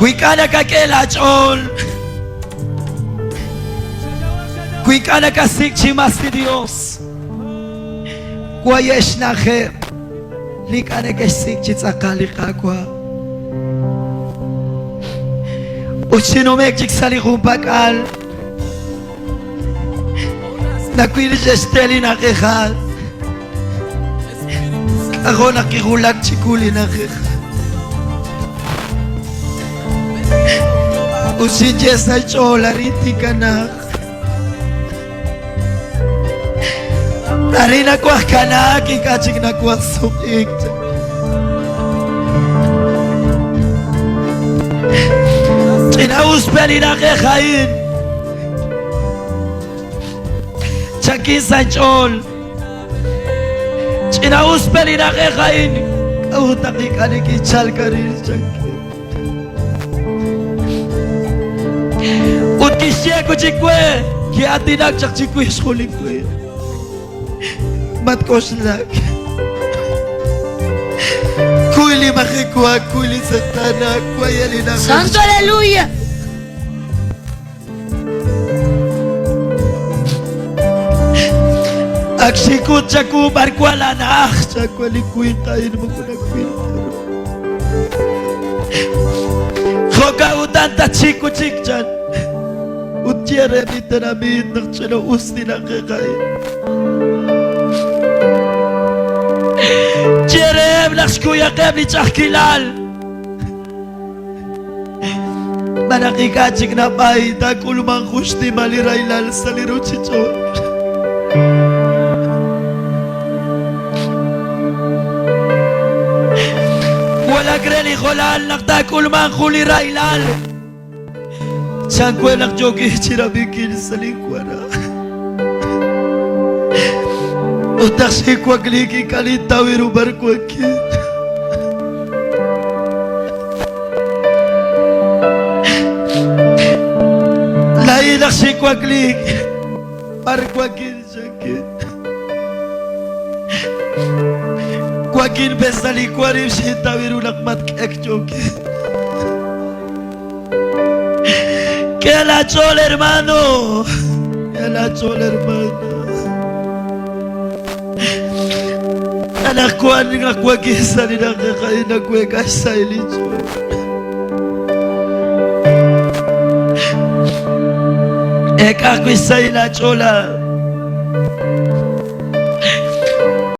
Wi ink'a' nakak'e laach'ool, wi ink'a' nakasik' chi mas li Dios, waye' xna'ajeb' li ink'a' neke'xsik' chi tz'aqal li Qaawa'. Ut xinume'k chik sa' li junpak'al, nawil li xe'xte li na'ajej. K'ajo' naq kiwulak chiwu li na'ajej. Ut xinye sa' xch'ool arin tinkanaaq. Arin nawaj kanaak, ink'a' chik nawaj sutq'iik. Ch'ina'us pe' li na'ajej a'in. Chakin sa' xch'ool. Ch'ina'us pe li na'ajej a'in. K'a'ut naq ink'a' neke'chalk arin? Chankin. Ut kixye wi' chik we, ki'aatinak chaq chiwix jun li winq. Matk'oxlak. Kuy li majewaak, kuy li tz'eqtaanaak, waye' li na'ajej. Santo aleluya. Ak xink'ut chawu b'ar wank laana'aj, chawe li winq a'in moko nawil ta ru. Jo'kan utan tatxik wi' chik, chan. Ut ye reheb' li tenamit naq ch'ina'us li na'ajej a'in. Ye reheb' naq xkuyaqeb' li ch'a'ajkilal. Xb'aan naq ink'a' chik nab'ay taak'ulmanq jun xnimal li rahilal sa' li ruuchich'och'. Wulak re li jolal naq taak'ulmanq jun li rahilal. Chan we naq yookin chi rab'inkil sa' linwara. Ut naq xinwakliik ink'a' nintaw ru b'ar wankin. Laa'in naq xinwakliik b'ar wankin chankin. Wankin pe sa' li warib' xintaw ru naq matk'ek yookin. K'e laach'ool hermano. K'e laach'ool hermano. Anaqwan naq wankin sa' li na'ajej a'in naweek'a xsahil inch'ool. Eek'a ajwi' xsahil aach'ool.